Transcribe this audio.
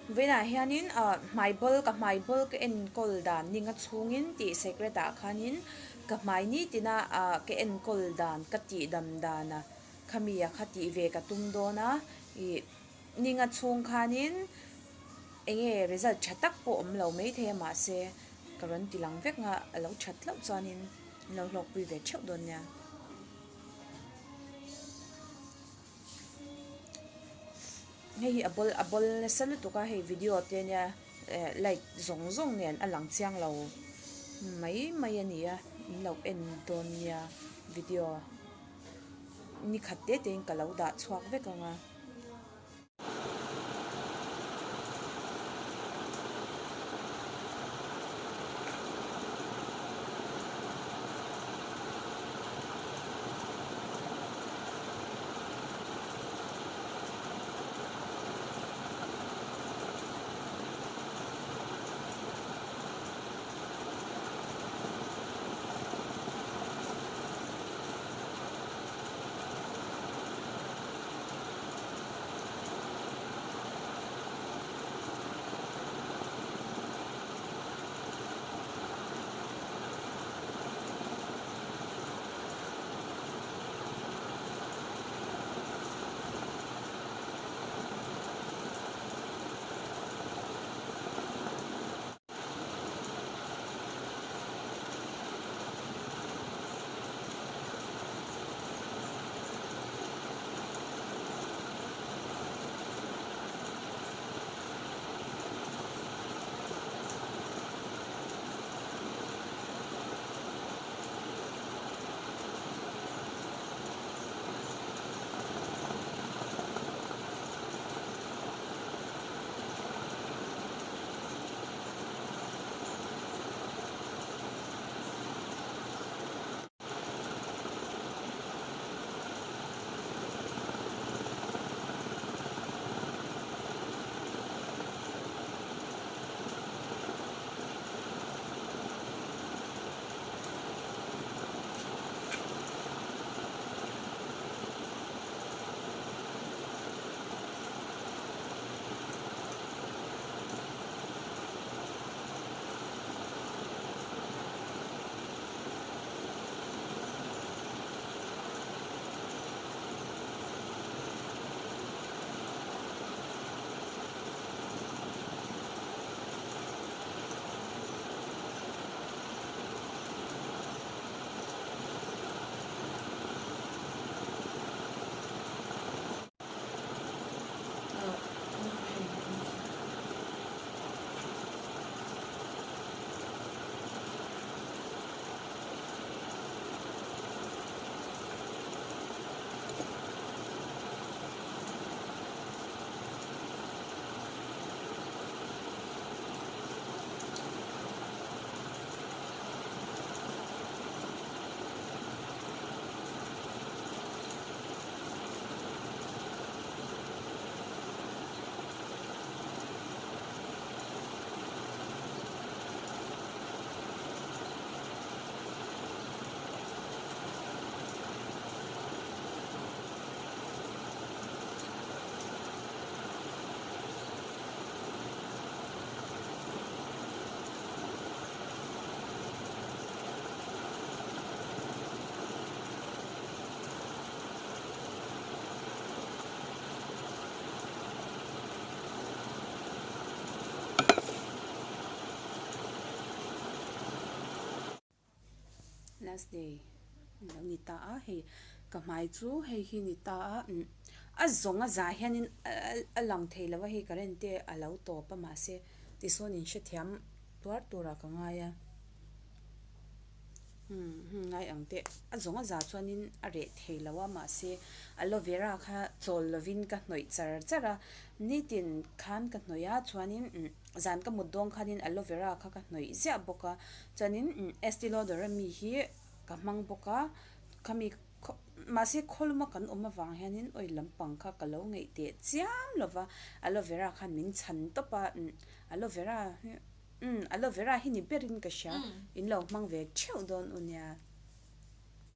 Vawiinah hianin ah hmai bawl ka hmai bawl ka enkawl dan ninga chhungin tih secret ah khanin ka hmai nitina ah ka enkawl dan ka tih dam dana khami a kha tih ve ka tum dawn a ih ninga chhung khanin enge result tha tak pawh awm lo maithei a mahse ka rawn ti lang vek nga a lo that hlauh chuanin an lo hlawkpui ve theuh dawn nia. Hei hi a bawl a bawl nasa lutuk a hei video te nia eh light zawng zawng nen a lang chiang lo mai mai a ni a in lo en dawn nia video ni khat te te in ka lo dah chhuak vek ang a. Last day a lo ni ta a hei ka hmai chu hei hi ni ta a a zawng a zah hianin a lang thei lo a hei current te a lo tawp a mahse tisawn in hrethiam tuar turah ka ngai a umm heng ngai ang te a zawng a zah chuanin a reh thei lo a mahse aloe vera kha chawl lovin ka hnawih char char a nitin khan ka hnawih a chuanin umm zan ka mut dawn khanin aloe vera kha ka hnawih ziah bawk a chuanin umm Estee Lauder ami hi ka hmang bawk a khami khaw mahse khawluma kan awm avang hianin oil lampang kha ka lo ngeih teh chiam lova aloe vera khan min chhan tawp a umm aloe vera hi umm aloe vera hi ni berin ka hria in lo hmang ve theuh dawn u nia.